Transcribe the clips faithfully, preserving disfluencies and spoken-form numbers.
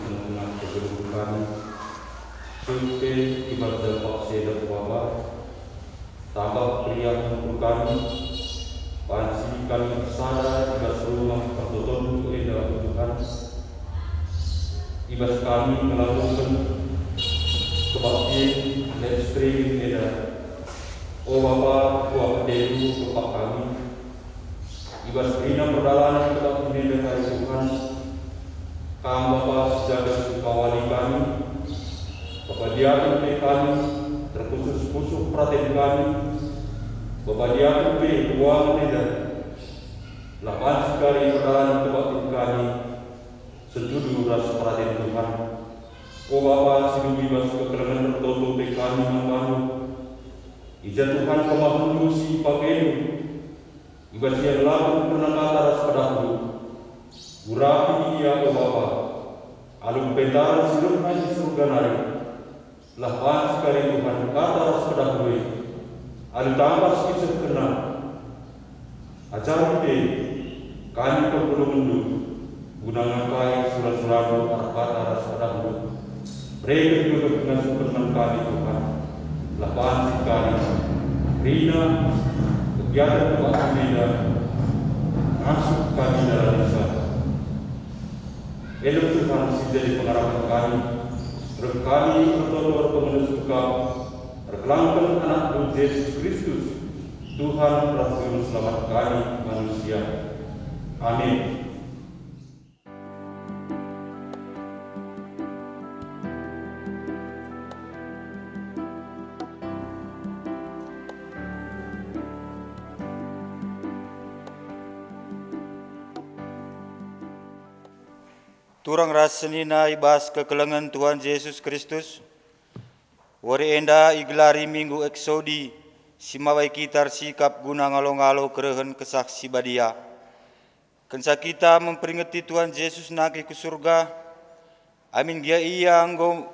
tengah-tengah kegeluhen kami. Seh pe i bas dampak si enda, o Bapa, tambah keriahen ukur kami, banci kami ersada i bas rumah pertotonNdu enda, o Tuhan. I bas kami ngelakoken kebaktin live streaming enda, o Bapa, kuah ateNdu kempak kami. I bas kerina perdalanen kebaktin enda kari, Tuhan, Kam Bapa si jaga si pawali kami, pepadiaken pe kami, terpusuh-pusuh peraten kami, pepadiaken pe ruangen enda, lah banci kari perdalanen kebaktin kami setuju ras peraten Tuhan. O Bapa si dunggi, bas kekelengen ertoto pe kami man baNdu. I ja, Tuhan, kemahenNdu si ipakeNdu, i bas ia ngelakoken kerna kata ras pedahNdu. Urapi ia, o Bapa, alu pentaran si rehna i Surga nari, lah banci kari, Tuhan, kata ras pedahNdu e, alu tangkas isehkenna. Ajari pe kami perpulungenNdu, guna ngangkai sura-suraNdu arah kata ras pedahNdu. Bereken gegeh ngasupen man kami, Tuhan, lah banci kari kerina kegiaten kebaktin enda ngasup kami ndalanisa. Enda, Tuhan, si jadi pengarapen kami, reh kami ertoto erpengenus ku Kam, erkelangken AnakNdu Jesus Kristus, Tuhan ras Juru Selamat kami manusia. Amin. Turang ras senina i bas kekelengen Tuhan Jesus Kristus, wari enda igelari Minggu Eksodi, si mabai kita ersikap guna ngalo-ngalo kerehen Kesah Si Badia. Kenca kita memperingeti Tuhan Jesus nangkih ku Surga, amin gia Ia enggo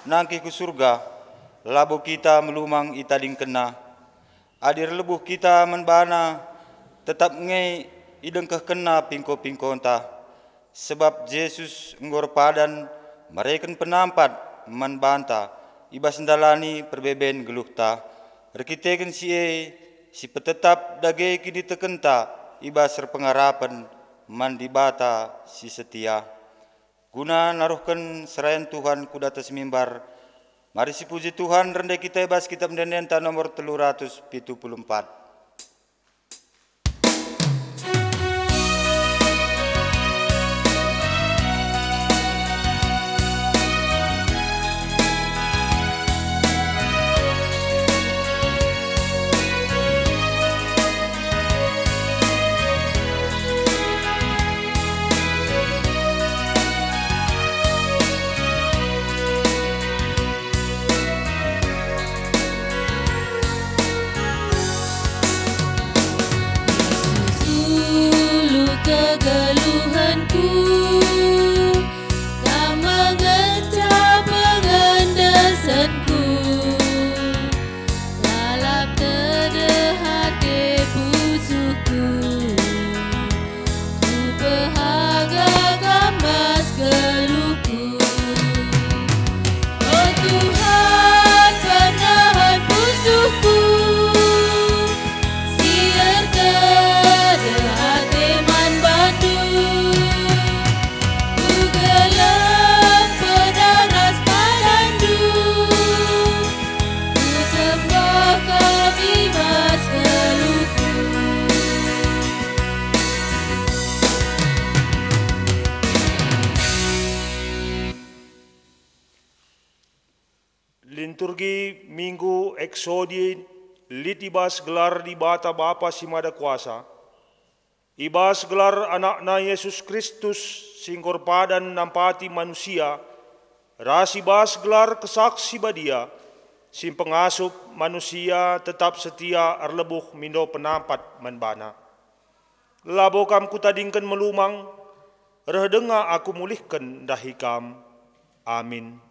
nangkih ku Surga, labo kita melumang itadingkenNa. Adi erlebuh kita man baNa, tetap nge idengkehkenNa pingko-pingkonta. Sebab Jesus enggo erpadan mereken penampat man banta i bas ndalani perbeben geluhta. Erkiteken si e, sipetetap dage kinitekenta i bas erpengarapen man Dibata si setia. Guna naruhken serayan Tuhan ku datas mimbar, mari sipuji Tuhan rende kita i bas Kitab Ende-endenta nomor telu ratus pitu puluh empat. Yesus, ulu kegeluhenku, Kam ngenca pengendesenku. Lalap tedeh ate pusuhku, kupehaga Kam bas geluhku. O Tuhan, penahan pusuhku, si ertedeh ate man bandu. Kugeleng pedah ras padandu, kusembah Kam i bas geluhku. Liturgi Minggu Eksodi lit i bas gelar Dibata Bapa si Mada Kuasa, i bas gelar AnakNa Yesus Kristus si enggo erpadan nampati manusia, ras i bas gelar Kesah Si Badia si mpengasup manusia tetap setia erlebuh mindo penampat man baNa. Labo Kam kutadingken melumang, reh denga aku mulihken ndahi Kam. Amin.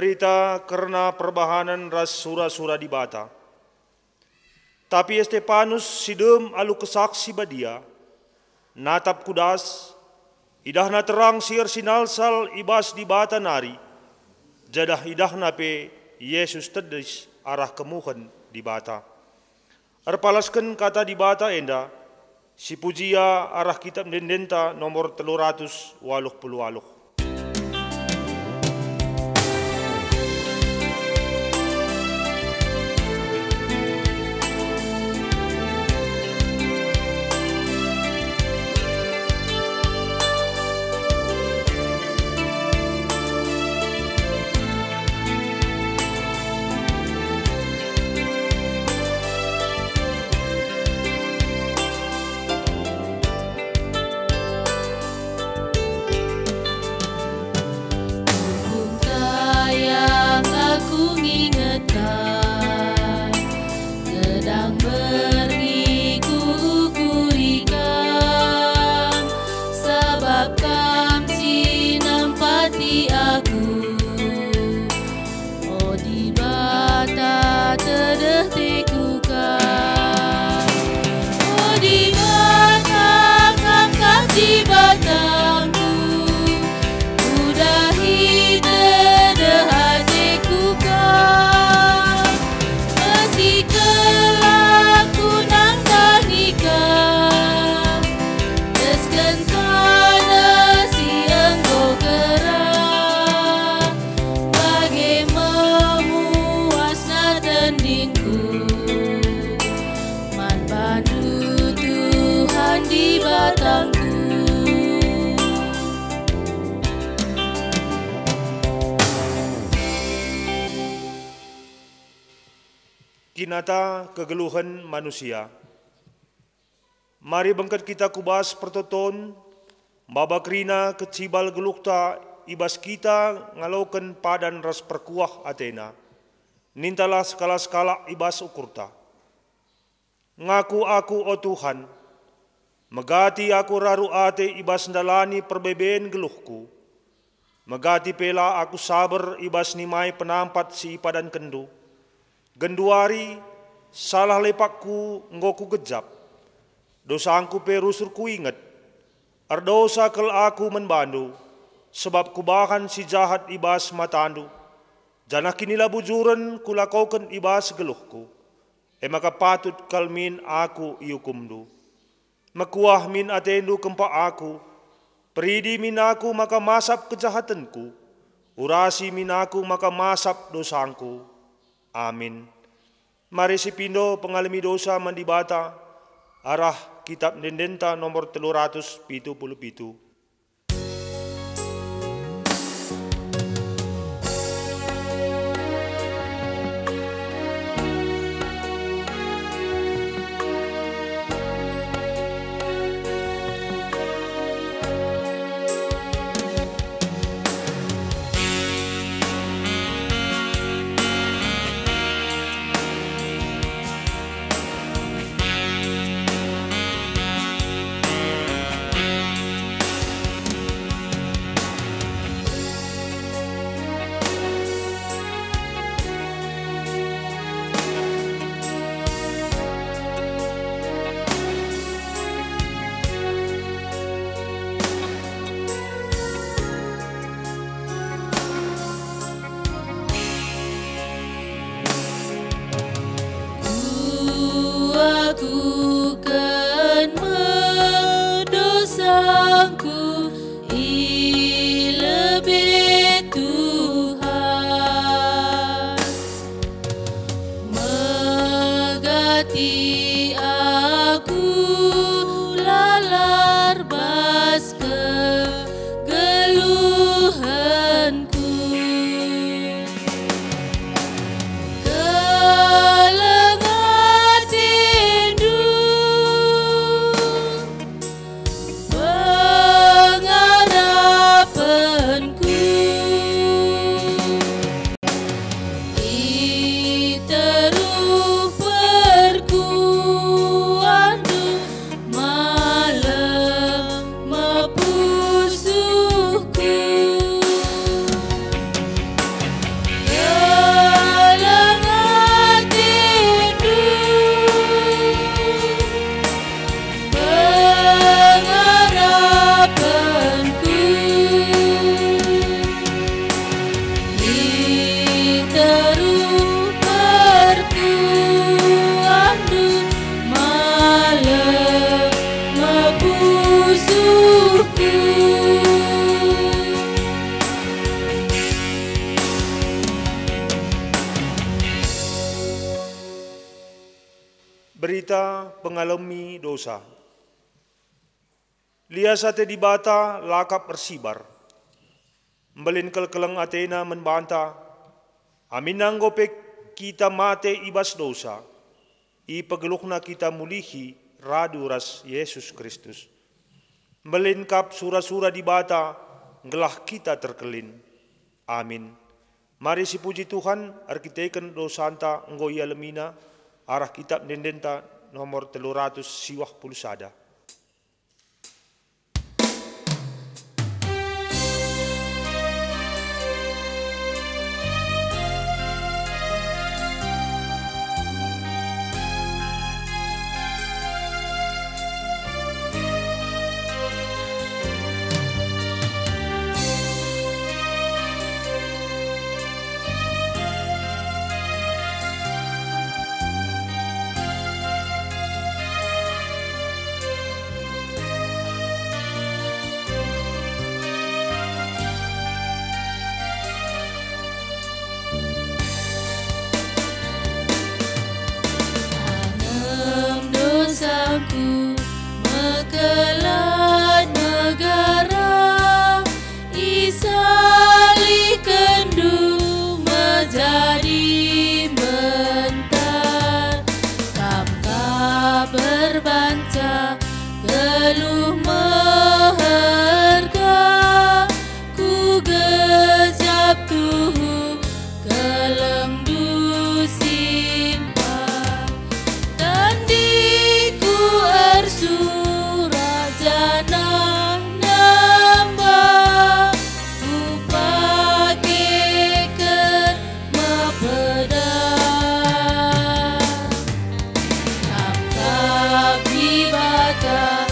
Berita kerna perbahanen ras sura-sura Dibata. Tapi Estepanus si dem alu Kesah Si Badia, natap ku das, idahna terang si ersinalsal i bas Dibata nari, janah idahna pe Jesus tedis arah kemuhen Dibata. Erpalasken kata Dibata enda, si pujia arah Kitap Ende-endenta nomor telu ratus waluh puluh waluh. Tayang aku ngingetkan, gedang berngi kuukuri Kam, sabap Kam si nampati aku. O Dibata, tedeh teku Kam. O Dibata, Kam kap Dibatandu, udahi tedeh ateku Kam. Mesikel aku nandangi Kam, desken taneh si enggo kerah, bage memuasna tendingku man bandu, Tuhan Dibatangku. Kinata kegeluhen manusia. Mari bengket kita ku bas pertoton, maba kerina kecibal geluhta i bas kita ngaloken padan ras perkuah atena. Nintalah sekalak-sekalak i bas ukurta. Ngaku aku, o Tuhan, megati aku raru ate i bas ndalani perbeben geluhku. Megati pe la aku saber i bas nimai penampat si ipadankenndu. Genduari, salah lepakku enggo kugejap. Dosangku pe rusur kuinget. Erdosa kal aku man bandu, sabap kubahan si jahat i bas matandu, janah kinilabujuren kulakoken i bas geluhku. E maka patut kal min aku iukumndu. Mekuah min atendu kempak aku, peridi min aku maka masap kejahatenku, urasi min aku maka masap dosangku. Amin. Mari sipindo pengalemi dosa man Dibata, arah Kitap Ende-endenta nomor telu ratus pitu puluh pitu. Kuakuken me dosangku i lebe Tuhan. Megati aku lalar bas kegeluhenku. Keleng atendu, Berita pengalemi dosa. Lias ate Dibata lakap ersibar. Mbelin kelkeleng ateNa man banta, aminna enggo pe kita mate i bas dosa, ipegeluhNa kita mulihi radu ras Jesus Kristus. Mbelin kap sura-sura Dibata, gelah kita terkelin. Amin. Mari sipuji Tuhan, erkiteken dosanta enggo ialemiNa, arah Kitap Ende-endenta nomor telu ratus siwah puluh sada. Anem dosaku mekelat negara, isalihkenNdu me jadi mbentar. Kam kap erbanca geluh meherga, ku gejap tuhu kelengNdu simpan. Tendiku ersurak janah nembah, kupakeken mepeda. Kam kap Dibata,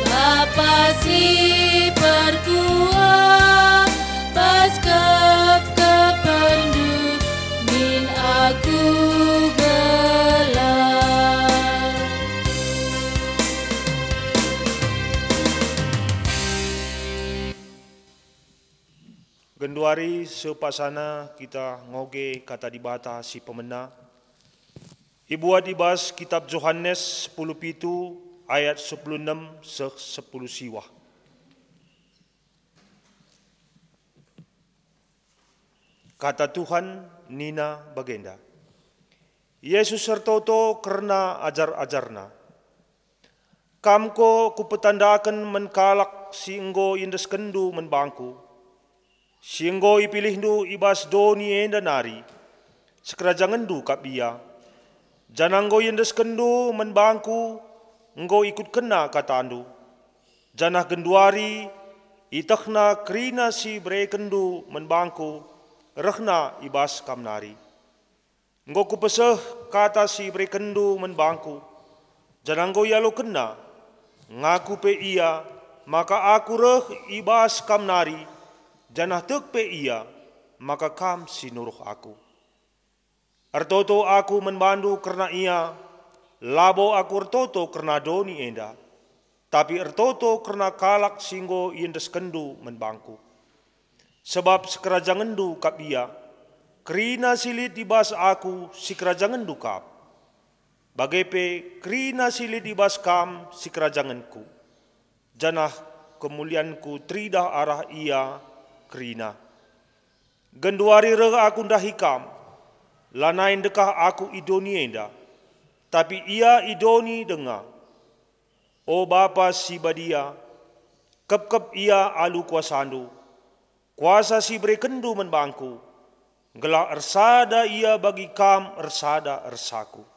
Bapa si perkuah, bas kepkepenNdu min aku gelah. Genduari sepasana kita ngoge Kata Dibata si pemena, ibuat i bas Kitap Johanes sepuluh pitu ayat sepuluh enem seh sepuluh siwah. Kata Tuhan nina bagenda, Jesus ertoto kerna ajar-ajarNa. Kam ko Kupetandaken man kalak si enggo iendeskenNdu man bangKu, si enggo ipilihndu i bas doni enda nari, sikerajangenndu kap ia. Janah enggo iendeskenndu man bangKu, enggo ikutkenna katandu. Janah genduari ietehna kerina si iberekenndu man bangKu, rehna i bas kam nari. Enggo Kupeseh kata si iberekenndu man bangKu, janah enggo ialokenna. Ngaku pe ia maka Aku reh i bas kam nari, janah tek pe ia maka kam si nuruh Aku. Ertoto Aku man bandu kerna ia, labo Aku ertoto kerna doni enda, tapi ertoto kerna kalak si enggo iendeskenndu man bangKu. Sabap sikerajangenndu kap ia, kerina si lit i bas Aku sikerajangenndu kap. Bage pe kerina si lit i bas kam sikerajangenKu, janah kemulianKu teridah arah ia kerina. Genduari reh Aku ndahi kam, lanai ndekah Aku i doni enda, tapi ia i doni denga. O Bapa si Badia, kepkep ia alu kuasaNdu, kuasa si iberekenndu man bangKu, gelah ersada ia bagi kam ersada ersaKu.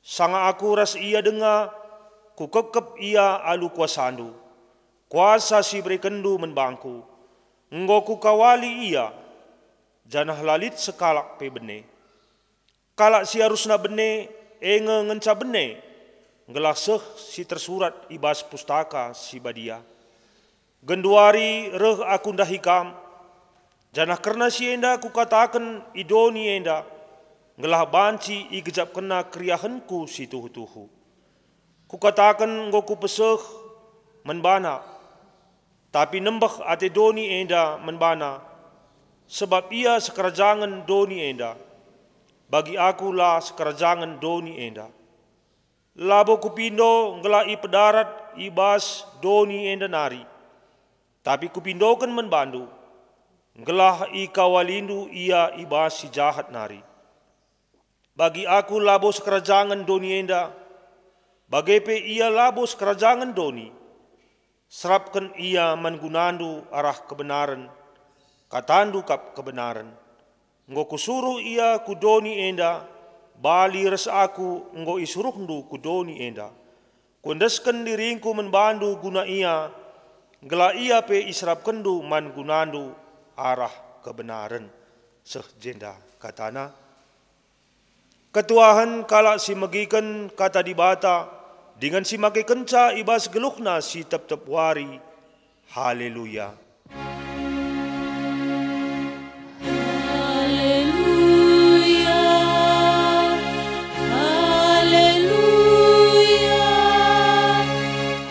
Sanga Aku ras ia denga, Kukepkep ia alu kuasaNdu, kuasa si iberekenndu man bangKu. Enggo Kukawali ia, janah la lit sekalak pe bene. Kalak si arusna bene, e nge ngenca bene, gelah seh si tersurat i bas Pustaka Si Badia. Genduari reh Aku ndahi kam, janah kerna si enda Kukataken i doni enda, gelah banci igejapkenna keriahenKu si tuhu-tuhu. Kukataken enggo Kupeseh man bana, Tapi nembeh ate doni enda man bana, sebab ia sekerajangen doni enda. Bagi aku la sekerajangen doni enda. Labo kupindo gelah ipedarat i bas doni enda nari, tapi kupindoken man bandu, gelah ikawalindu ia i bas si jahat nari. Bagi aku labo sekerajangen doni enda, bage pe ia labo sekerajangen doni. Serapken ia man gunandu arah kebenaren, katandu kap kebenaren. Enggo kusuruh ia ku doni enda, bali ras aku enggo isuruhndu ku doni enda. Kuendesken diringku man bandu guna ia, gelah ia pe iserapkenndu man gunandu arah kebenaren. Seh jenda katana. Ketuahen kalak si megiken Kata Dibata dingen si makekenca i bas geluhna si tep-tep wari. Haleluya! Haleluya, haleluya,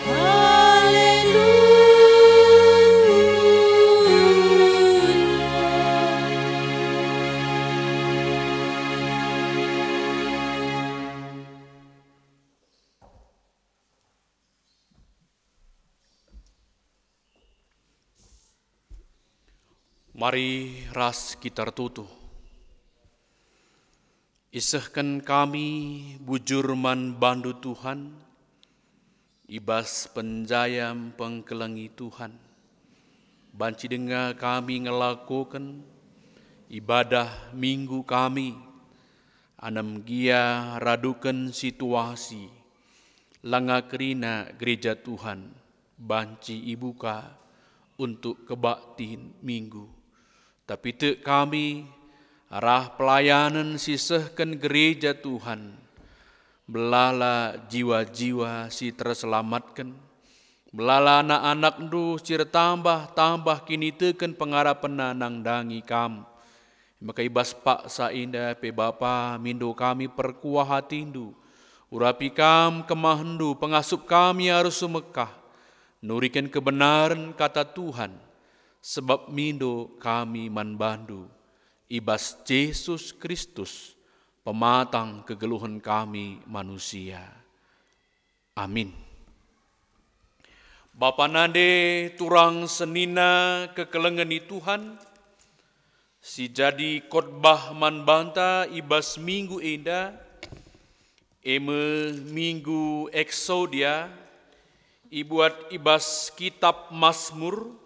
haleluya. Mari ras kita ertoto. Isehken kami bujur man bandu Tuhan, i bas penjayam pengkelengi Tuhan. Banci denga kami ngelakoken ibadah Minggu kami, anem gia raduken situasi, langa kerina gereja Tuhan banci ibuka untuk kebaktin Minggu. Tapi tek kami arah pelayanen si sehken gereja Tuhan, belala jiwa-jiwa si terselamatken, belala anak-anakndu si ertambah-tambah kiniteken pengarapenna nandangi Kam. Maka i bas paksa enda pe Bapa, mindo kami perkuah atindu, urapi Kam kemahendu, pengasup kami arus sumekah, nuriken kebenaren Kata Tuhan, sebab mindo kami man bandu, i bas Jesus Kristus, pematang kegeluhen kami manusia. Amin. Bapa nande turang senina kekelengen i Tuhan, si jadi khotbah man banta i bas minggu enda, e me minggu Eksodia, ibuat i bas kitab Masmur,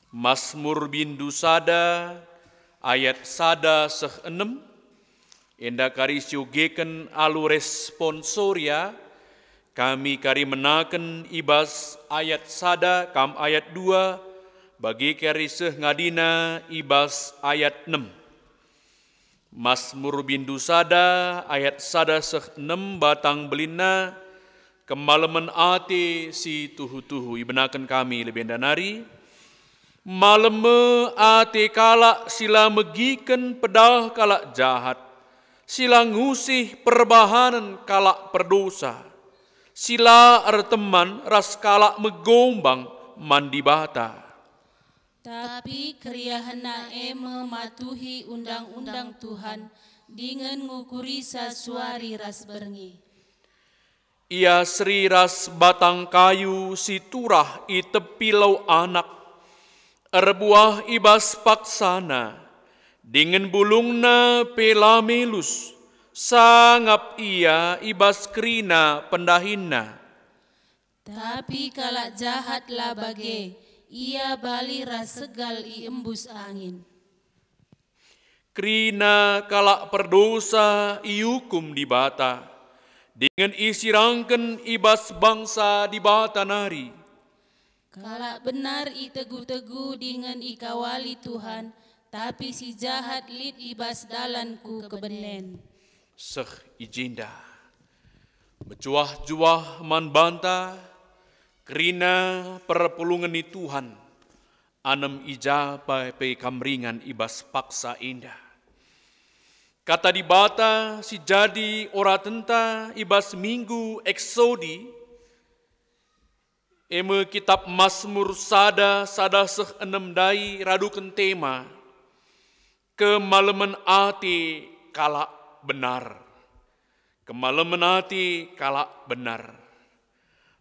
Masmur bindu sada ayat sada seh enem, enda kari siogeken alu responsoria, kami kari menaken i bas ayat sada kam ayat dua, bage kari seh ngadina i bas ayat enem. Masmur bindu sada ayat sada seh enem batang belinna, kemalemen ate si tuhu-tuhu ibenaken kami lebenda nari. Malem me ate kalak si la megiken pedah kalak jahat, si la ngusih perbahanen kalak perdosa, si la erteman ras kalak megombang man Dibata. Tapi keriahenna e me matuhi undang-undang Tuhan, dingen ngukurisa suari ras berngi. Ia seri ras batang kayu si turah i tepi lau anak, erbuah i bas paksana, dingen bulungna pe la melus, sangap ia i bas kerina pendahinna. Tapi kalak jahat la bage, ia bali ras segal i embus angin. Kerina kalak perdosa iukum Dibata, dingen isirangken i bas bangsa Dibata nari. Kalak benar itegu-tegu dingen ikawali Tuhan, tapi si jahat lit i bas dalan ku kebenen. Seh i jenda. Mejuah-juah man banta, kerina perpulungen ni Tuhan, anem i ja pe kam ringan i bas paksa enda. Kata Dibata si jadi oratenta i bas minggu Eksodi, E me Kitap Masmur sada, sada seh enem ndai raduken tema, Kemalemen Ate Kalak Benar. Kemalemen ate kalak benar.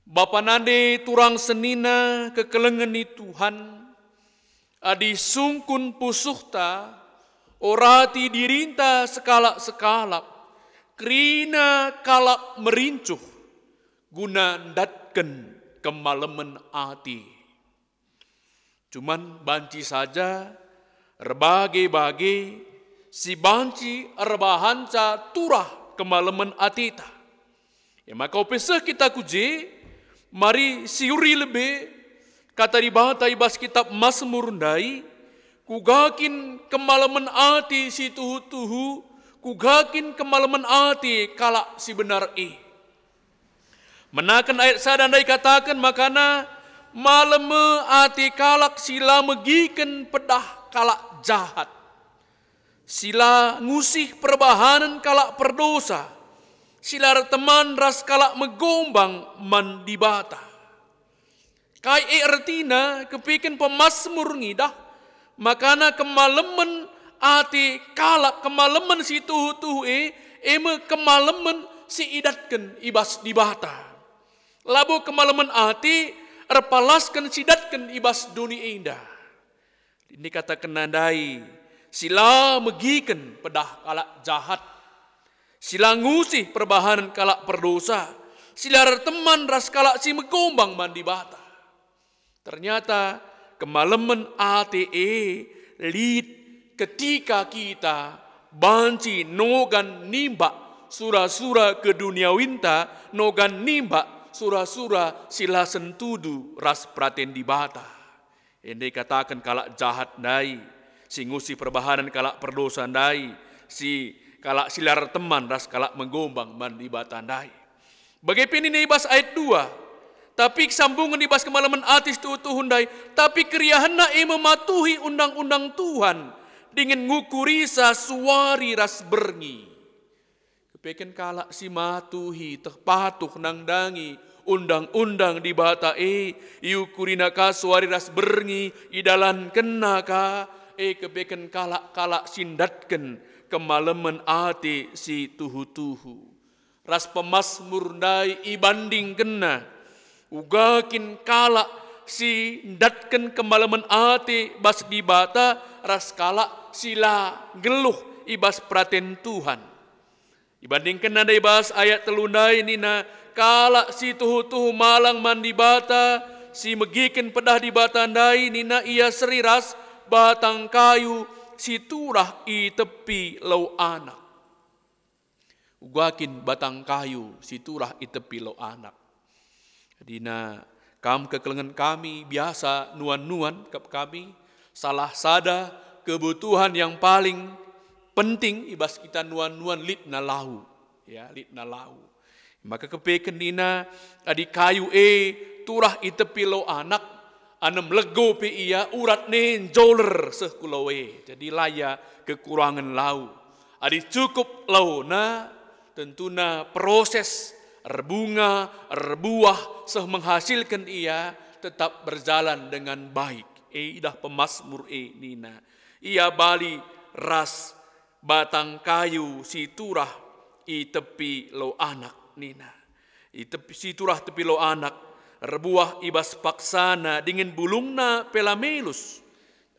Bapa nande turang senina kekelengen ni Tuhan, adi sungkun pusuhta, orati dirinta sekalak-sekalak, kerina kalak merincuh, guna ndatken kemalemen ate. Cuman banci saja erbage-bage si banci erbahanca turah kemalemen ateta. E maka ope seh kita ku je, mari siuri lebe Kata Dibata i bas Kitap Masmur ndai, "Kuga kin kemalemen ate si tuhu-tuhu, kuga kin kemalemen ate kalak si benar e." Menaken ayat sada ndai kataken makana, "Malem me ate kalak si la megiken pedah kalak jahat, si la ngusih perbahanen kalak perdosa, si la erteman ras kalak megombang man Dibata." Kai e ertina? Kepeken pemasmur ngidah makana kemalemen ate kalak, kemalemen si tuhu-tuhu e, e me kemalemen si idatken i bas Dibata. Labo kemalemen ate erpalasken si idatken i bas doni enda. Ini katakenna ndai, si la megiken pedah kalak jahat, si la ngusih perbahanen kalak perdosa, si la erteman ras kalak si megombang man Dibata. Ternyata kemalemen ate e lit ketika kita banci nogan nimbak sura-sura keduniawinta, nogan nimbak sura-sura si la sentudu ras peraten Dibata. Enda ikataken kalak jahat ndai, si ngusih perbahanen kalak perdosa ndai, si kalak si la erteman ras kalak megombang man Dibata ndai. Bage pe nina i bas ayat dua, tapi sambungen i bas kemalemen ate si tuhu-tuhu ndai, tapi keriahenna e mematuhi undang-undang Tuhan, dingen ngukurisa suari ras berngi. Kepeken kalak si matuhi teh patuh nandangi undang-undang Dibata e, iukurina ka suari ras berngi, idalankenna ka, e kepeken kalak-kalak si ndatken kemalemen ate si tuhu-tuhu. Ras pemasmur ndai ibandingkenna, uga kin kalak si ndatken kemalemen ate bas Dibata ras kalak si la nggeluh i bas peraten Tuhan. Ibandingkenna ndai bas ayat telu ndai nina, kalak si tuhu-tuhu malang man Dibata, si megiken pedah Dibata ndai nina ia seri ras batang kayu si turah i tepi lau anak. Uga kin batang kayu si turah i tepi lau anak. Adina kam kekelengen kami biasa nuan-nuan kap kami, salah sada kebutuhan yang paling penting i bas kita nuan-nuan litna lau, ya, litna lau. Maka kepeken nina, adi kayu e turah i tepi lau anak, anem lego pe ia urat ne njoler seh ku lau e. Jadi la ia kekurangen lau. Adi cukup launa, tentuna proses erbunga, erbuah, seh menghasilken ia tetap berjalan dengan baik. E idah pemasmur e nina, ia bali ras batang kayu si turah i tepi lau anak nina. I tepi, si turah tepi lau anak, erbuah i bas paksana dingen bulungna pe la melus.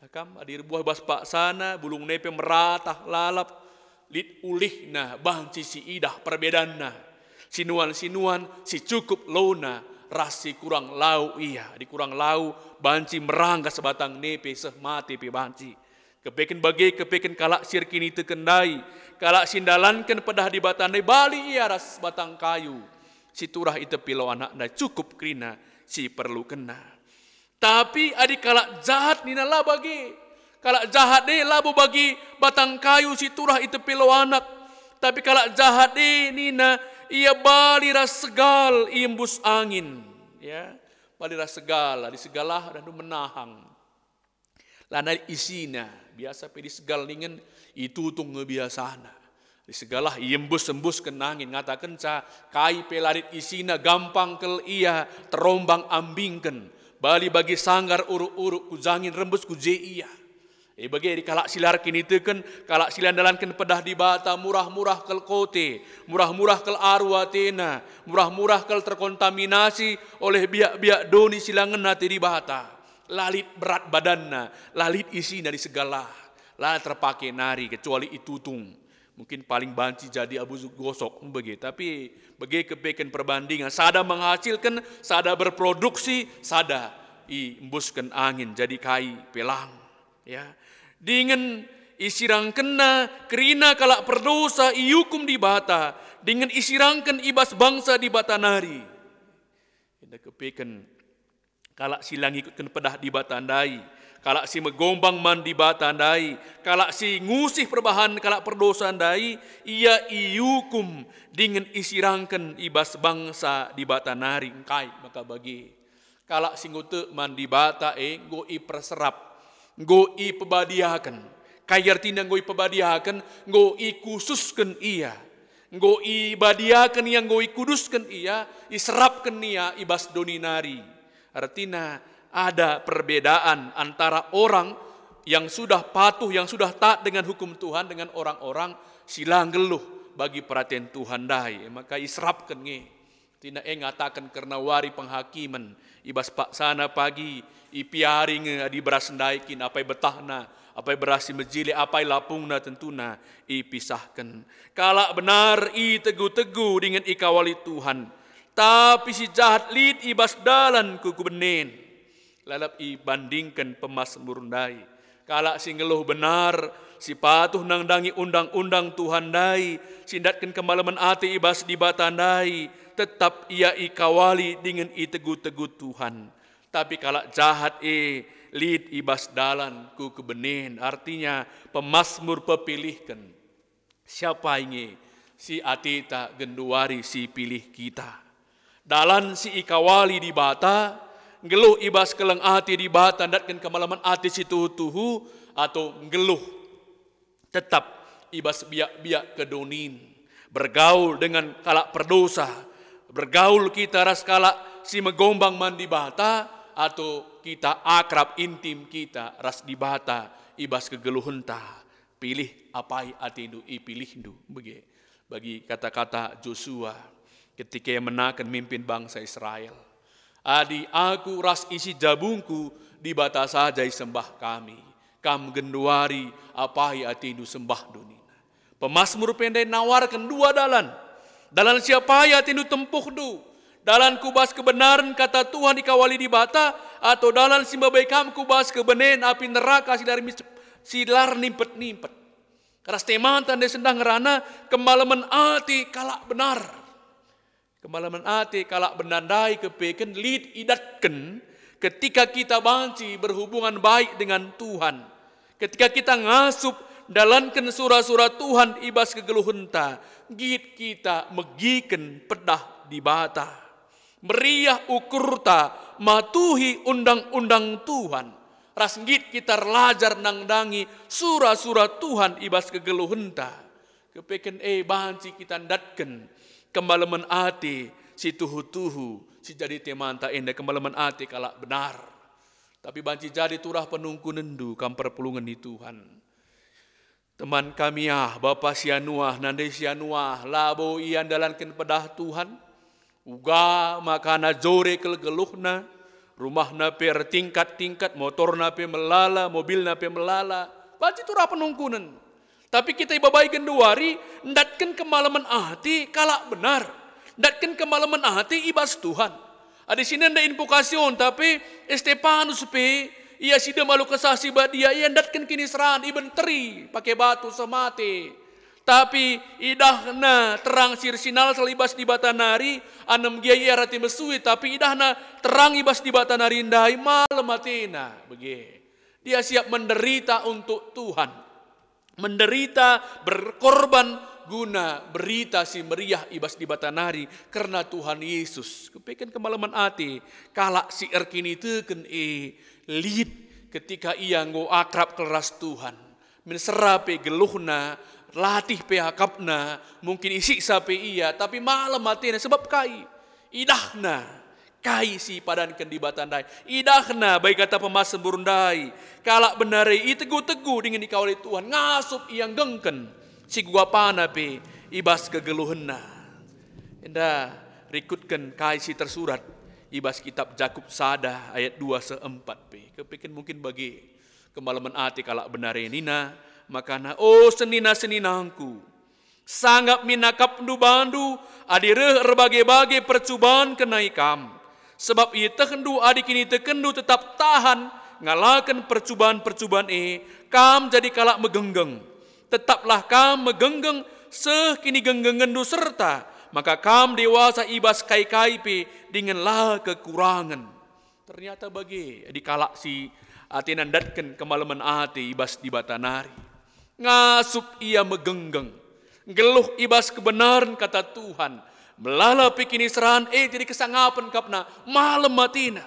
Nah, kam adi erbuah i bas paksana, bulungna pe meratah lalap, lit ulihna banci si idah perbedanna. Sinuan-sinuan si cukup launa ras si kurang lau ia. Adi kurang lau, banci meranggas batang ne pe seh mate pe banci. Kepeken bage, kepeken kalak si erkiniteken ndai, kalak si ndalanken pedah Dibata ndai bali ia ras batang kayu si turah i tepi lau anak ndai, cukup kerina si perlukenna. Tapi adi kalak jahat nina la bage. Kalak jahat e labo bagi batang kayu si turah i tepi lau anak. Tapi kalak jahat e nina ia bali ras segal iembus angin. Ya, bali ras segal, adi segal lah dah menahan. Lanai isina, biasa pe adi segal ningen itutung nge biasana. Segelah iembus-embusken angin, ngatakenca kai pe la lit isina, gampang kal ia terombang-ambingken, bali bagi sanggar uruk-uruk, ku jangin rembus ku je ia. E bage di kalak si la erkiniteken, kalak si la ndalanken pedah Dibata, murah-murah kal kote, murah-murah kal aru atena, murah-murah kal terkontaminasi oleh biak-biak doni si la ngena ate Dibata. La lit berat badanna, la lit isina di segelah, la terpake nari kecuali itutung. Mungkin paling banci jadi abu gosok, bage. Tapi bage kepeken perbandingan, sada menghasilken, sada berproduksi, sada iembusken angin jadi kai pe lang. Ya. Dingen isirangkenna kerina kalak perdosa iukum Dibata, dingen isirangken i bas bangsa Dibata nari. Enda kepeken kalak si la ngikutken pedah Dibata ndai, kalak si megombang man Dibata ndai, kalak si ngusih perbahan kalak perdosa ndai, ia iukum dingen isirangken i bas bangsa Dibata nari. Engkai maka bage? Kalak si enggo tek man Dibata e enggo iperserap, enggo ipebadiaken. Kai ertina enggo ipebadiaken? Enggo ikhususken ia. Enggo ibadiaken ia, enggo ikudusken ia, iserapken ia i bas doni nari. Ertina ada perbedaan antara orang yang sudah patuh, yang sudah taat dengan hukum Tuhan, dengan orang-orang si la nggeluh bagi peraten Tuhan ndai. Maka iserapken nge. Tina e ngataken kerna wari penghakimen, i bas paksana pagi, ipiari nge adi beras ndai kin, apai betahna, apai beras si mejile, apai lapungna, tentuna ipisahken. Kalak benar itegu-tegu dingen ikawali Tuhan, tapi si jahat lit i bas dalan ku kubenen. Lalap ibandingken pemasmur ndai. Kalak si nggeluh benar, si patuh nandangi undang-undang Tuhan ndai, si ndatken kemalemen ate i bas Dibata ndai, tetap ia ikawali dingen itegu-tegu Tuhan. Tapi kalak jahat e lit i bas dalan ku kebenen, artinya pemasmur pepilihken. Siapa nge si ateta genduari si pilih kita? Dalan si ikawali Dibata, nggeluh i bas keleng ate Dibata ndatken kemalemen ate si tuhu-tuhu, atau nggeluh tetap i bas biak-biak kedonin, bergaul dengan kalak perdosa, bergaul kita ras kalak si megombang man Dibata, atau kita akrab intim kita ras Dibata i bas kegeluhenta. Pilih apai atendu, ipilihndu. Bage, bagi kata-kata Josua ketika ia menaken mimpin bangsa Israel. Adi aku ras isi jabungku, Dibata saja isembah kami. Kam genduari apai atendu, sembahndu, nina. Pemasmur pe ndai nawarken dua dalan. Dalan si apai atendu tempuhndu. Dalan ku bas kebenaren kata Tuhan ikawali Dibata, atau dalan si mabai kam ku bas kebenen api neraka si la ermis-, si la ernimpet-nimpet. Ras temanta ndai sendah ngerana kemalemen ate kalak benar. Kemalemen ate kalak benar ndai kepeken lit idatken ketika kita banci berhubungan baik dengan Tuhan. Ketika kita ngasup ndalanken sura-sura Tuhan i bas kegeluhenta, nggit kita megiken pedah Dibata. Meriah ukurta matuhi undang-undang Tuhan, ras nggit kita erlajar nandangi sura-sura Tuhan i bas kegeluhenta. Kepeken e banci kita ndatken kemalemen ate si tuhu-tuhu, si jadi temanta enda kemalemen ate kalak benar. Tapi banci jadi turah penungkunenndu kam perpulungen ni Tuhan. Teman kami ah, bapa si anuah, nande si anuah, labo ia ndalanken pedah Tuhan. Uga makana jore kal geluhna, rumahna pe ertingkat-tingkat, motorna pe melala, mobilna pe melala. Banci turah penungkunen. Tapi kita ibabai genduari, ndatken kemalemen ate kalak benar. Ndatken kemalemen ate i bas Tuhan. Adi si nenda invokasi on, tapi Stepanus pe, ia si dem alu Kesah Si Badia, ia ndatken kiniseran, ibenteri pake batu seh mate. Tapi idahna terang si ersinalsal i bas Dibata nari, anem gia ia rati mesui, tapi idahna terang i bas Dibata nari ndai, malem atena. Bage. Dia siap menderita untuk Tuhan. Menderita, berkorban guna berita si meriah i bas Dibata nari kerna Tuhan Yesus. Kepeken kemalemen ate, kalak si erkiniteken e lit ketika ia enggo akrab kal ras Tuhan. Min sera pe geluhna Latih pe akapna, mungkin isiksa pe ia, tapi malem atena. Sebab kai? Idahna kai si ipadanken Dibata ndai. Idahna bagi kata pemasembur ndai, kalak benar e itegu-tegu dingen ikawali Tuhan, ngasup ia nggengken si kuapana pe i bas kegeluhenna. Enda rikutken kai si tersurat i bas kitab Jakup sada ayat dua seh empat pe. Kepeken mungkin bage kemalemen ate kalak benar e nina, makana, "O senina-seninangku, sangap min akapndu bandu adi reh erbage-bage percuban kenai kam. Sebab ietehndu adi kinitekenndu tetap tahan ngalaken percuban-percuban e, kam jadi kalak megenggeng. Tetaplah kam megenggeng seh kinigenggengenndu serta maka kam dewasa i bas kai-kai pe dingen la kekurangen." Ternyata bage, adi kalak si atena ndatken kemalemen ate i bas Dibata nari, ngasup ia megenggeng, nggeluh i bas kebenaren kata Tuhan, melala pe kiniseran e jadi kesangapen akapna, malem atena.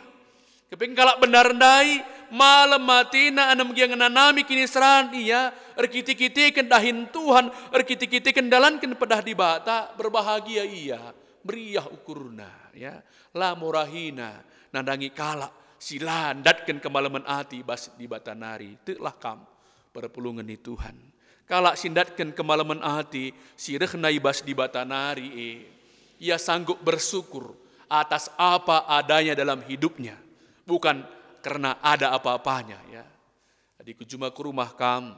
Kepeken kalak benar ndai, malem atena, anem gia ngenanami kiniseran ia, erkite-kiteken dahin Tuhan, erkite-kiteken dalanken pedah Dibata, berbahagia ia, meriah ukurna, ya. La morahina nandangi kalak si la ndatken kemalemen ate i bas Dibata nari. Teklah kam, perpulungen ni Tuhan. Kalak si ndatken kemalemen ate si rehna i bas Dibata nari e, ia sanggup bersyukur atas apa adanya dalam hidupnya, bukan karena ada apa-apanya, ya. Adi ku juma ku rumah kam,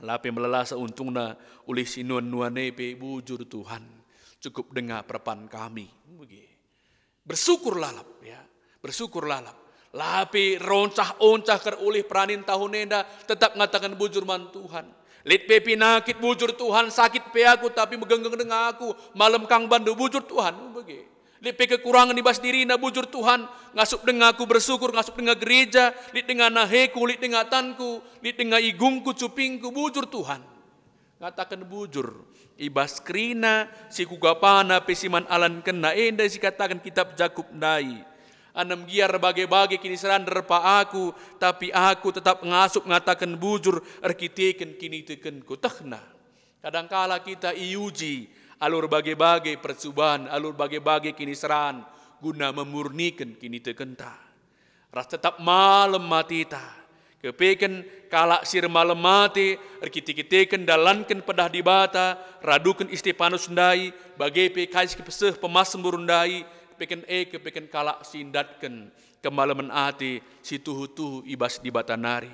la pe melala sa untungna ulih si nuan-nuan e pe, bujur Tuhan, cukup denga perpan kami. Bage. Bersyukur lalap, ya. Bersyukur lalap. La pe roncah-oncah ker ulih peranin tahun enda, tetap ngataken bujur man Tuhan. Lit pe penakit, bujur Tuhan, sakit pe aku, tapi megenggeng denga aku, malem kang bandu, bujur Tuhan, bage. Lit pe kekurangen i bas dirina, bujur Tuhan, ngasup denga aku bersyukur, ngasup denga gereja, lit denga naheku, lit denga tanku, lit denga igungku, cupingku, bujur Tuhan. Ngataken bujur, i bas kerina si kugapana pe si man alankenna enda si kataken kitab Jakup ndai. Anem gia erbage-bage kiniseran derpa aku, tapi aku tetap ngasup ngataken bujur erkiteken kinitekenku. Tehna. Kadangkala kita iuji alu erbage-bage percuban, alu erbage-bage kiniseran guna memurniken kinitekenta. Ras tetap malem ateta. Kepeken kalak si ermalem ate erkite-kiteken dalanken pedah Dibata, raduken Istepanus ndai, bage pe kai si kepeseh pemasembur ndai, kepeken e kepeken kalak si ndatken kemalemen ate si tuhu-tuhu i bas Dibata nari.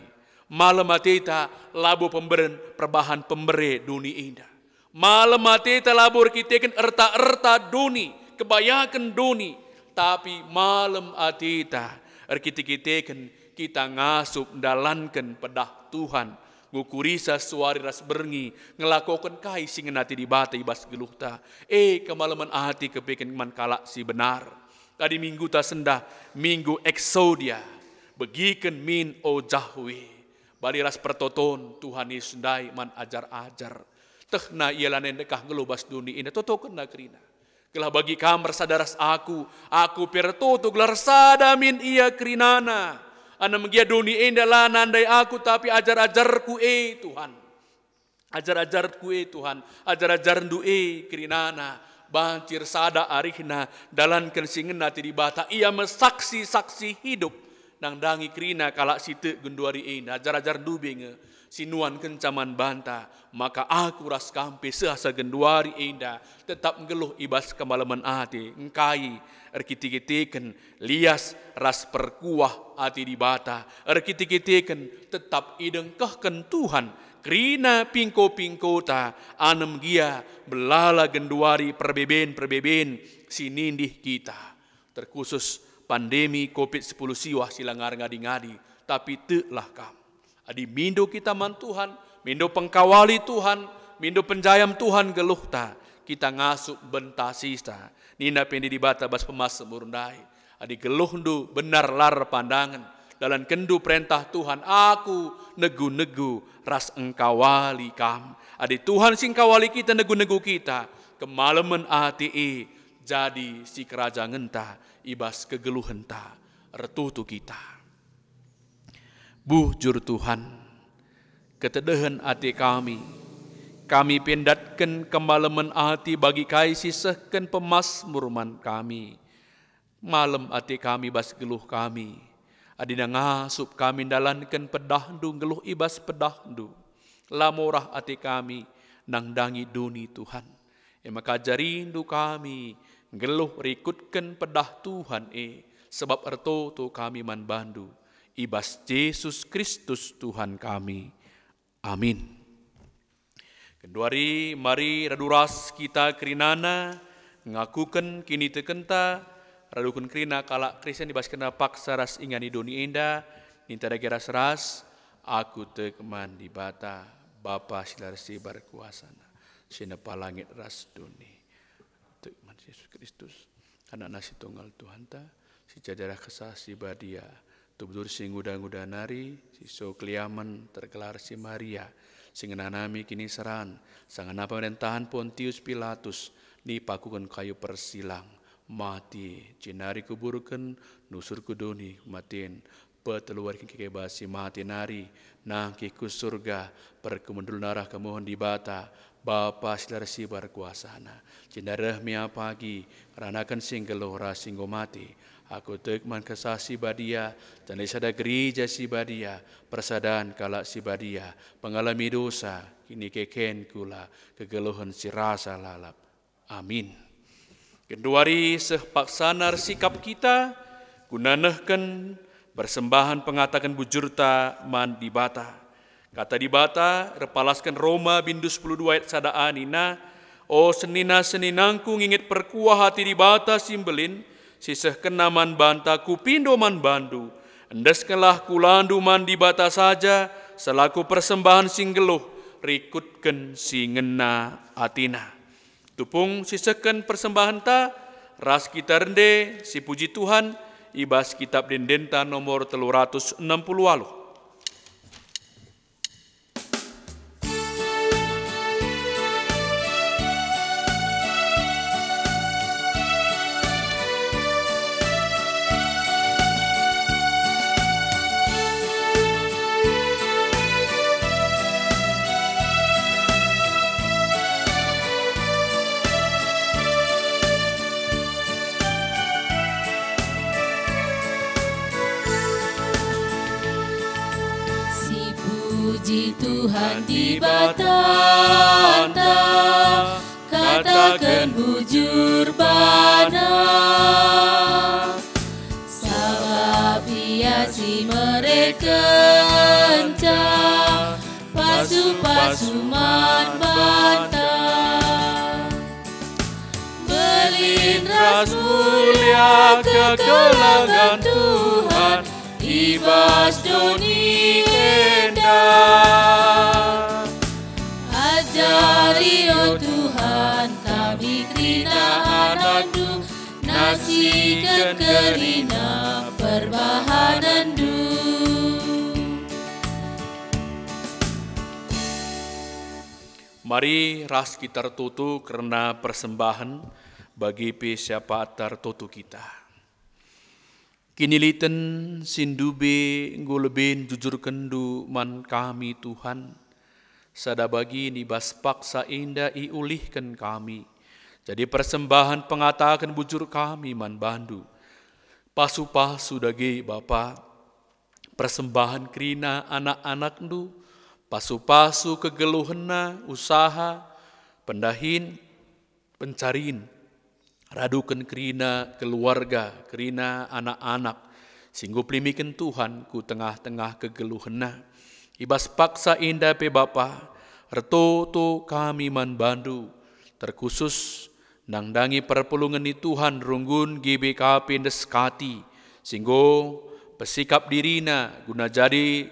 Malem ateta labo pemberen perbahan pembere doni enda. Malem ateta labo erkiteken erta-erta doni, kebayaken doni, tapi malem ateta erkite-kiteken kita ngasup ndalanken pedah Tuhan, ngukurisa suari ras berngi, ngelakoken kai si ngena ate Dibata i bas geluhta. E, kemalemen ate kepeken man kalak si benar. Adi mingguta sendah, minggu Eksodia, begiken min, o Jahwe. Bali ras pertoton Tuhan Yesus ndai man ajar-ajar. Tehna ia lanai ndekah nggeluh bas doni enda, totokenna kerina. Gelah bagi kam ersada ras aku, aku pe ertoto gelah ersada min ia kerinana. Anem gia doni enda la nandai aku, tapi ajar-ajarku e Tuhan. Ajar-ajarku e Tuhan, ajar-ajarndu e kerinana, banci ersada arihna, dalanken si ngena ate Dibata, ia me saksi-saksi hidup. Nandangi kerina kalak si tek genduari enda, ajar-ajarndu be nge, si nuankenca man banta, maka aku ras kam pe seh asa genduari enda tetap nggeluh i bas kemalemen ate, engkai erkite-kiteken lias ras perkuah ate Dibata, erkite-kiteken tetap idengkehken Tuhan kerina pingko-pingkota, anem gia melala genduari perbeben-perbeben si nindih kita. Terkhusus pandemi covid sepuluh siwah si la ngar ngadi-ngadi, tapi teklah kam. Adi mindo kita man Tuhan, mindo pengkawali Tuhan, mindo penjayam Tuhan geluhta, kita ngasup bentasista. Nina pe Dibata bas pemasembur ndai, "Adi geluhndu benar la erpandangen, dalankenndu perentah Tuhan, Aku negu-negu ras engkawali kam." Adi Tuhan si engkawali kita, negu-negu kita, kemalemen ate e jadi sikerajangenta i bas kegeluhenta. Ertoto kita. Bujur Tuhan, ketedehen ate kami, Kami pe ndatken kemalemen ati bagi kai si sehken pemasmur man kami. Malem ate kami bas geluh kami. Adina ngasup kami ndalanken pedahNdu, nggeluh i bas pedahNdu. La morah ate kami nandangi doni, Tuhan. E maka ajarindu kami nggeluh rikutken pedah Tuhan e, sebab ertoto kami man bandu. I bas Jesus Kristus Tuhan kami. Amin. Genduari mari radu ras kita kerinana ngakuken kinitekenta, raduken kerina kalak Kristen i bas kerina paksa ras ingan i doni enda, ninta dage ras-ras, aku tek man Dibata, Bapa si la ersibar kuasana, si nepa langit ras doni. Tek man Jesus Kristus, Anakna si tunggal Tuhanta, si jadi arah Kesah Si Badia, tubuh-tubuh si nguda-nguda nari, si so keliamen tergelar si Maria, si ngenanami kiniseran, sanga nina pemerentahen Pontius Pilatus, nipakuken kayu persilang, mati, jenari kuburken, nusur ku doni kematen, peteluari kin keke bas si mate nari, nangkih ku Surga, perkemendul narah kemuhen Dibata, Bapa si la ersibar kuasana. Jenari reh me ia pagi, ngeranaken si nggeluh ras si enggo mate. Aku tek man Kesah Si Badia, janah sada Gereja Si Badia, persadan kalak si badia, pengalemi dosa, kinikeken kula, kegeluhen si rasa lalap. Amin. Genduari seh paksana ersikap kita guna nehken persembahen pengataken bujurta man Dibata. Kata Dibata erpalasken Roma bindu sepuluh dua ayat sada a nina, "O senina-seninangku, nginget perkuah ate Dibata si mbelin, si sehkenna man banta kupindo man bandu. Endeskenlah kulandu man Dibata saja selaku persembahen si nggeluh, rikutken si ngena ateNa." Tupung sisehken persembahenta, ras kita rende sipuji Tuhan i bas Kitab Ende-endenta nomor telu ratus enem puluh waluh. Sipuji Tuhan Dibatanta, kataken bujur baNa, sabap Ia si merekenca pasu-pasu man banta. Mbelin ras mulia kekelengen Tuhan i bas doni enda. Ajari, o Tuhan, kami kerina anakNdu, nasiken kerina perbahanenNdu. Mari ras kita ertoto kerna persembahen, bagi pe siapa tertoto kita. Kiniliten si ndube enggo lebe njujurkenNdu man kami, Tuhan. Sada bagin i bas paksa enda iulihken kami, jadi persembahen pengataken bujur kami man baNdu. Pasu-pasu dage, Bapa, persembahen kerina anak-anakNdu, pasu-pasu kegeluhenna, usaha, pendahin, pencarin, raduken kerina keluarga, kerina anak-anak, si enggo pelimiken Tuhan ku tengah-tengah kegeluhenna. I bas paksa enda pe, Bapa, ertoto kami man baNdu, terkhusus nandangi perpulungen ni Tuhan runggun G B K P Ndeskati, si enggo pesikap dirina guna jadi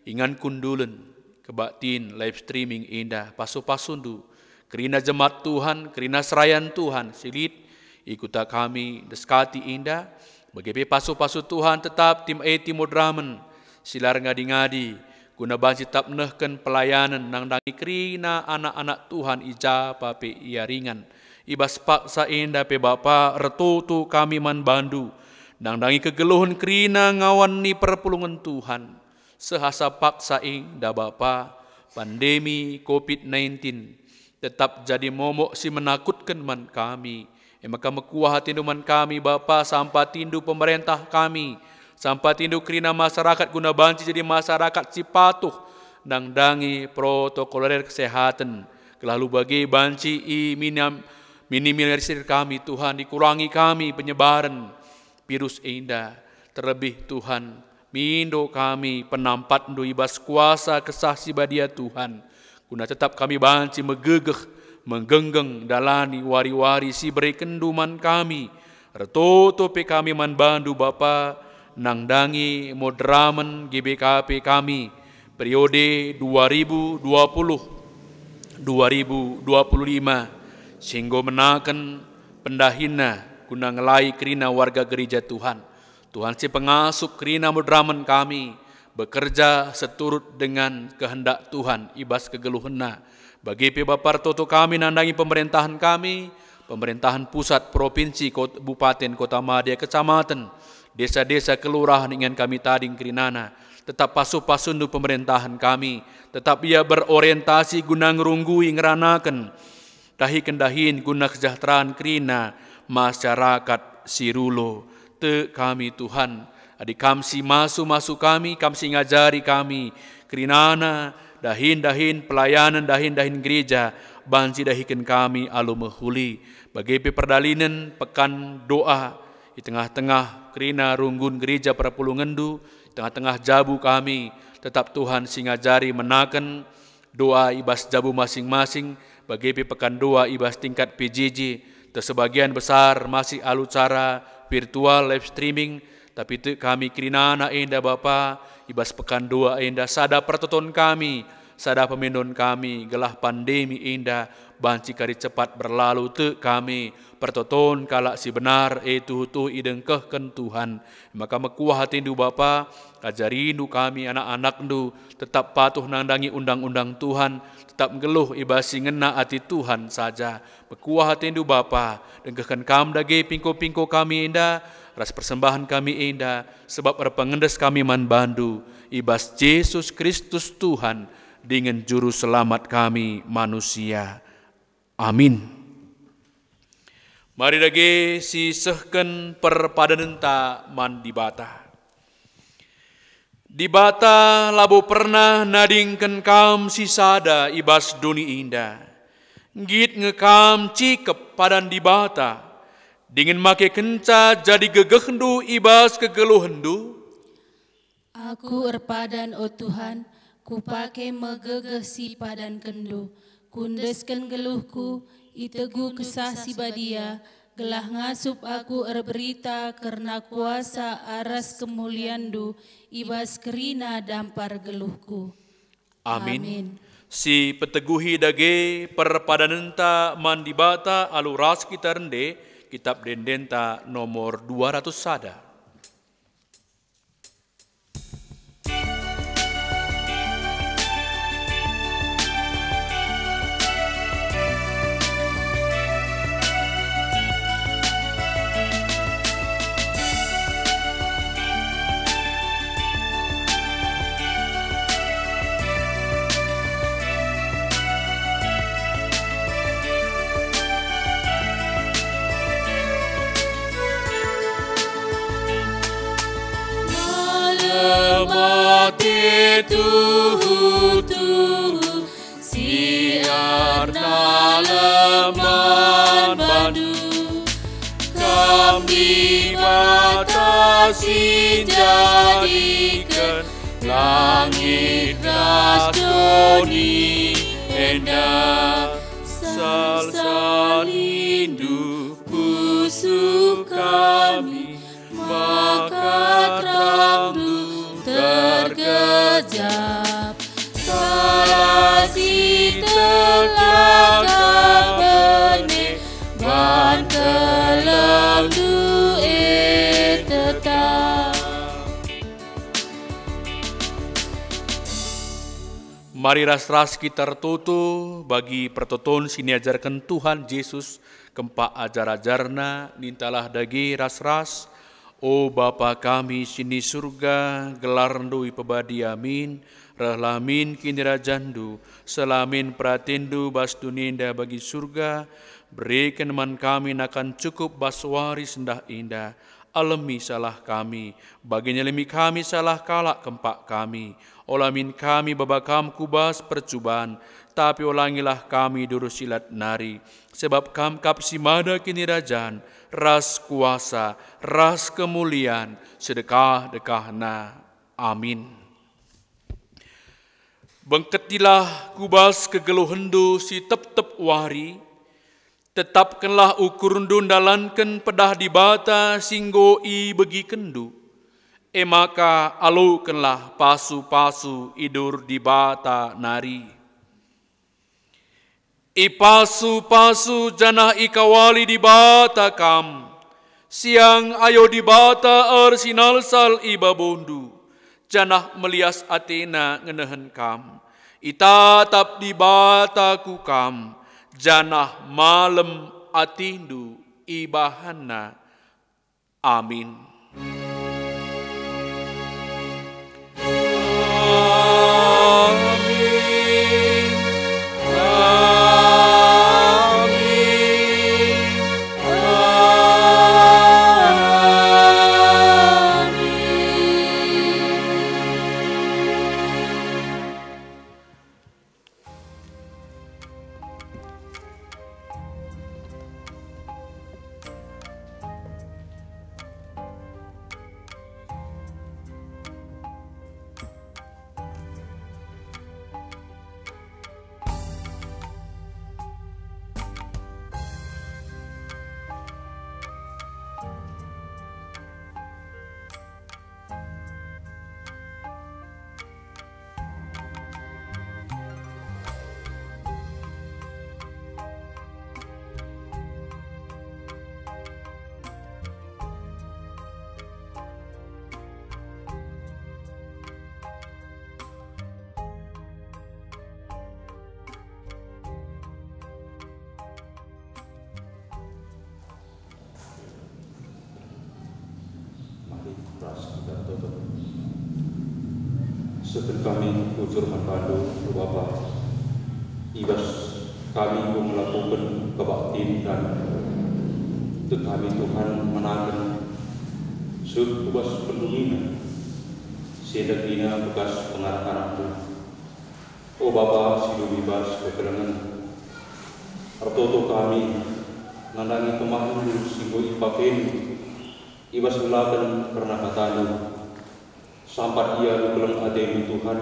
ingan kundulen kebaktin live streaming enda. Pasu-pasuNdu kerina jemaat Tuhan, kerina serayan Tuhan si lit i kuta kami Ndeskati enda, bage pe pasu-pasu Tuhan tetap tim A T Moderamen si la erngadi-ngadi, guna banci tetap nehken pelayanen nandangi kerina anak-anak Tuhan i ja pe ia ringan. I bas paksa enda pe, Bapa, ertoto kami man baNdu, nandangi kegeluhen kerina ngawan ni perpulungen Tuhan. Seh asa paksa enda, Bapa, pandemi covid nineteen, tetap jadi momok si menakutken man kami. E maka mekuah atendu man kami, Bapa, sampatindu pemerentah kami, sampatindu kerina masyarakat guna banci jadi masyarakat si patuh nandangi protokoler kesehatan, gelah alu bage banci i minam-, minimalisir kami, Tuhan, dikurangi kami penyebaren virus enda. Terlebih, Tuhan, mindo kami penampatndu i bas kuasa Kesah Si Badia, Tuhan, guna tetap kami banci megegeh, menggenggeng ndalani wari-wari si berekenndu man kami. Ertoto pe kami man bandu, Bapa, nandangi moderamen G B K P kami periode dua ribu dua puluh, dua ribu dua puluh lima, si enggo menaken pendahinna guna ngelai kerina warga gereja Tuhan. Tuhan si pengasup kerina moderamen kami bekerja seturut dengan kehendak Tuhan i bas kegeluhenna. Bage pe Bapa ertoto kami nandangi pemerintahan kami, pemerintahan pusat, provinsi, kot-, kabupaten, kota madya, kecamatan, desa-desa, kelurahan ingan kami tading kerinana. Tetap pasu-pasundu pemerintahan kami, tetap ia berorientasi guna ngerunggui, ngeranaken, dahiken dahin guna kesejahteraan kerina masyarakat si rulo. Tek kami, Tuhan, adi Kam si masu-masu kami, Kam si ngajari kami, kerinana dahin-dahin pelayanen, dahin-dahin gereja banci dahiken kami alu mehuli. Bage pe perdalinen pekan doa i tengah-tengah kerina runggun gereja perpulungenndu, i tengah-tengah jabu kami, tetap Tuhan si ngajari menaken doa i bas jabu masing-masing, bage pe pekan doa i bas tingkat P J J, teh sebagian besar masih alu cara virtual live streaming, tapi tek kami kerinana enda Bapa, i bas pekan doa enda sada pertoton kami, sada pemindon kami, gelah pandemi enda banci kari cepat berlalu. Tek kami, pertoton kalak si benar, e tuhu-tuhu idengkehken Tuhan. Maka mekuah atendu Bapa, ajarindu kami anak-anakndu, tetap patuh nandangi undang-undang Tuhan, tetap nggeluh i bas si ngena ati Tuhan saja. Mekuah atendu Bapa, dengkehken Kam dage pingko-pingko kami enda, ras persembahen kami enda, sebab erpengendes kami man bandu, i bas Jesus Kristus Tuhan, dingen Juru Selamat kami manusia. Amin. Mari dage sisehken perpadanenta man Dibata. Dibata labo pernah nadingken kam sisada i bas doni enda. Nggit nge kam cikep padan Dibata, dingen make kenca jadi gegehndu i bas kegeluhenndu? Aku erpadan, o Tuhan, kupake me gegeh si padankenndu. Kuendesken geluhku, itegu Kesah Si Badia, gelah ngasup aku erberita kerna kuasa ras kemulianndu i bas kerina dampar geluhku. Amin. Amin. Si peteguhi dage perpadanenta man Dibata alu ras kita rende, Kitap Ende-endenta nomor dua ratus sada. Malem ate tuhu-tuhu si ernalem man bandu, Kam Dibata si njadiken langit ras doni enda. Salsalindu pusuh kami, maka terangndu tergejap. Kalak si telah Kam bene, ban kelengndu e tetap. Mari ras-ras kita ertoto bagi pertoton si niajarken Tuhan Jesus kempak ajar-ajarNa, nintalah dage ras-ras. O Bapa kami si ni Surga, gelarNdu ipebadia min, rehlah min kinirajanNdu, seh min peratenNdu bas doni enda bagi Surga. Bereken man kami nakan cukup bas wari sendah enda. Alemi salah kami, bagi nyalemi kami salah kalak kempak kami. Ola min kami baba Kam ku bas percuban, tapi olangilah kami durus si lat nari. Sebab Kam kap si mada kinirajan, ras kuasa, ras kemulian, sedekah-dekahna. Amin. Bengketilah ku bas kegeluhenNdu si tep-tep wari, tetapkenlah ukurNdu ndalanken pedah Dibata si enggo ibegikenndu, e maka alokenlah pasu-pasu idur Dibata nari. Ipasu-pasu janah ikawali Dibata kam. Siang ayo Dibata ersinalsal i babondu, janah melias ateNa ngenehen kam. Itatap Dibata ku kam, janah malem atendu ibahanNa. Amin. Mari ras kita toto. Sehken kami bujur man bandu, o Bapa, i bas kami enggo ngelakoken kebaktin dan tek kami, Tuhan, menaken seh ku bas pendungina, si enda kerina bekas pengarap-arapndu. O Bapa si dumi bas kekelengen, ertoto kami nandangi kemahenNdu si enggo ipakeNdu i bas ngelaken kerna kataNdu. Sampat ia alu keleng ateNdu, Tuhan,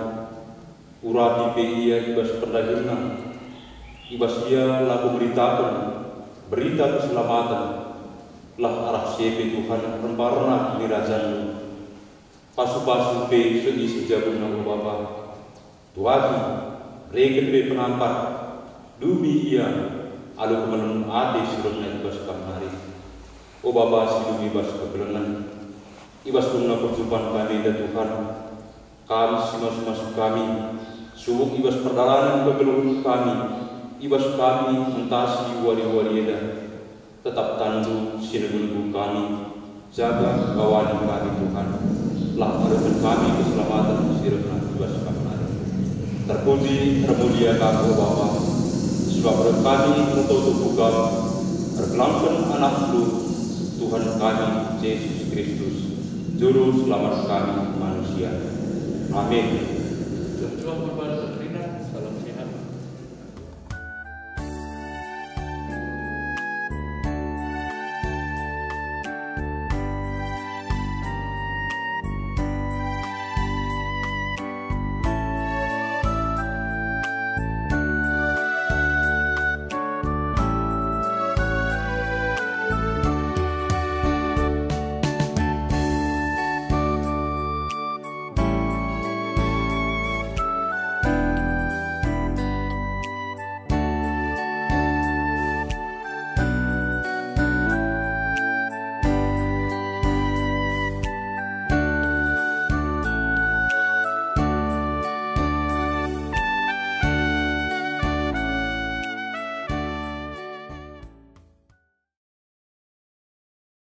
urapi pe ia i bas pendahinna, i bas ia labo meritaken berita keselamaten, lah arah si e pe, Tuhan, rempar kerna kinirajanNdu. Pasu-pasu pe seh ise jabuna, o Bapa. Tuahi, reken pe penampat, dumi ia alu kemalemen ate si rehna i bas Kam nari. O Bapa si dumi bas kekelengen, i bas dungna percuban kami enda, Tuhan, Kam si masu-masu kami, subuk i bas perdalanen kegeluhen kami, i bas kami mentasi wari-wari enda. Tetap tanNdu si negu-negu kami, jaga kawali kami, Tuhan. Lah aloken kami keselamaten si rehna i bas Kam nari. Terpuji, termulia Kam, o Bapa, sebab reh kami ertoto ku Kam, erkelengken AnakNdu, Tuhan kami, Jesus Kristus, Juru Selamat kami manusia. Amin.